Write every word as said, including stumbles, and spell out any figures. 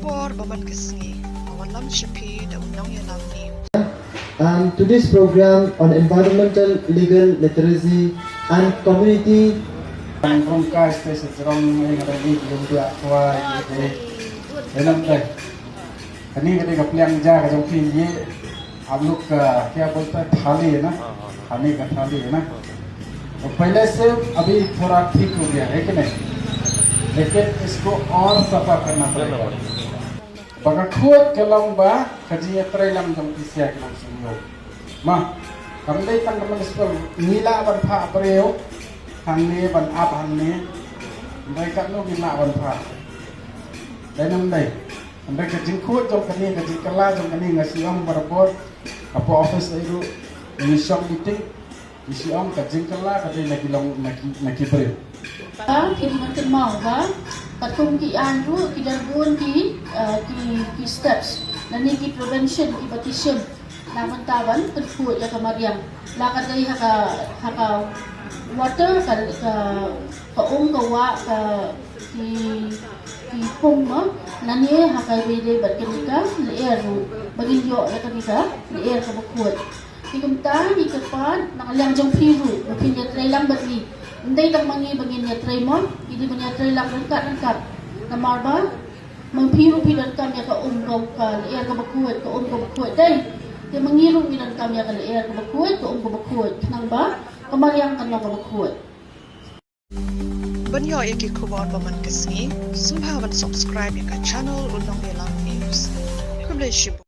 Por ba man ka sngi, ba wan lam sha phi da u nongïalam ni. And today's program on environmental, legal, literacy and community. Rong kai stage rong ni ada ni yung dua tua ni. Enam kai. Kani kani ka pliang ja ka jong phi ye. Am luk ka kya bolta thali hai na. Khane ka thali hai na. तो पहले से अभी थोड़ा ठीक हो गया है कि नहीं? लेकिन इसको और सफा करना पड़ेगा। Ba ka khuid ka long ba ka jingïatreilang jong phi sha ki nongshong shnong. Ma, kam dei tang ka municipal, ngi lah ban phah briew hangne ban ap hangne. Dei katno ngi lah ban phah. Dei nam dei. Hynrei ka jingkhuid jong kane, ka jingkylla jong kane nga shu ong barabor. Hapoh office ei ruh ngi shong meeting. Ngi shu ong ka jingkylla ka dei na ki long na ki, na ki briew. Ba ki dei ban kynmaw ba katkum ki aiñ ruh ki don bun ki, eh, ki, ki steps lane ki prevention kiba ki shim na bynta ban pynkhuid ïa ka mariang. La ka dei ha ka, ha ka water, ka, ka, ka um, ka wah, ka, ki, ki pung mo, lane ha kaba ïadei bad kane ka lyer ruh ba ngin ïoh ïa kane ka lyer kaba khuid. Te kumta ngi kyrpad na ka liang jong phi ruh ba phin ïatreilang bad ngi. Ym dei tang ma ngi ba ngin ïatrei mo, ngi dei ban ïatreilang ryngkat ryngkat. Namar ba ma phi ruh phi donkam ïa ka um ka, ka lyer kaba khuid, ka um kaba khuid dei. Te ma ngi ruh ngi donkam ïa ka lyer kaba khuid, ka um kaba khuid. Khnang ba ka mariang kan long kaba khuid. Ban ïoh ïa ki khubor ba man ka sngi, sngewbha ban subscribe ïa ka channel U Nongïalam News. Khublei shibun.